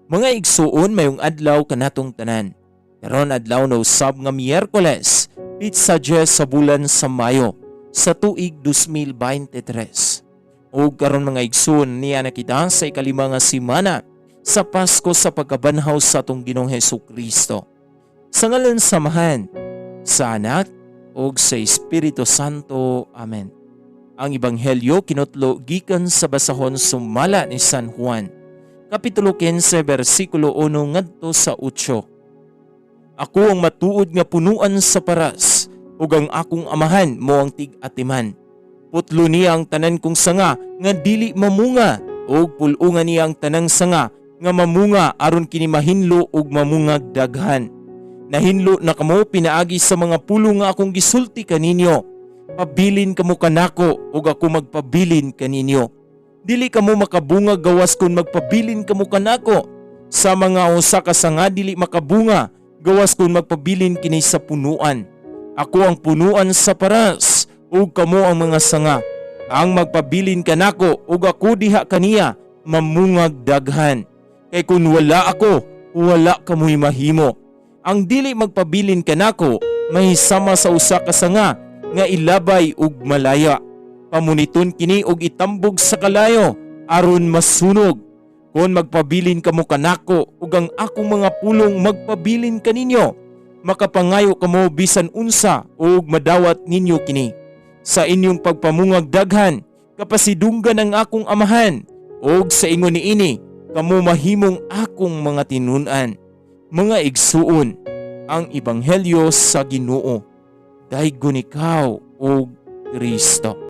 Mga igsuon, mayong adlaw kanatong tanan. Karon adlaw na usab nga Miyerkules, petsa 10 sa bulan sa Mayo sa tuig 2023. Ug karon, mga igsuon, niya na kita sa ikalima nga semana sa Pasko sa pagkabanhaw sa atong Ginoong Hesus Kristo. Sa ngalan sa Amahan, sa Anak ug sa Espiritu Santo. Amen. Ang Ebanghelyo kinutlo gikan sa basahon sumala ni San Juan, Kapitulo 15, versikulo 1 ngadto sa 8. Ako ang matuod nga punuan sa paras, ug ang akong Amahan mao ang tig-atiman. Putlo niya ang tanan kong sanga nga dili mamunga, ug pul-ungan niya ang tanang sanga nga mamunga aron kini mahinlo ug mamungag daghan. Nahinlo na kamo pinaagi sa mga pulong nga akong gisulti kaninyo. Pabilin kamo kanako ug ako magpabilin kaninyo. Dili kamo makabunga gawas kun magpabilin kamo kanako. Sama nga usa ka sanga dili makabunga gawas kun magpabilin kini sa punuan. Ako ang punuan sa paras ug kamo ang mga sanga. Ang magpabilin kanako ug ako diha kaniya mamungag daghan. Kay kun wala ako, wala kamoy mahimo. Ang dili magpabilin kanako mahisama sa usa ka sanga nga ilabay ug malaya. Pamuniton kini og itambog sa kalayo aron masunog. Kung magpabilin kamo kanako ug ang akong mga pulong magpabilin kaninyo, makapangayo kamo bisan unsa ug madawat ninyo kini. Sa inyong pagpamungag daghan, kapasidunggan ang akong Amahan, ug sa ingon niini kamo mahimong akong mga tinun-an. Mga igsuon, ang ebanghelyo sa Ginoo. Daygon ikaw, o Kristo.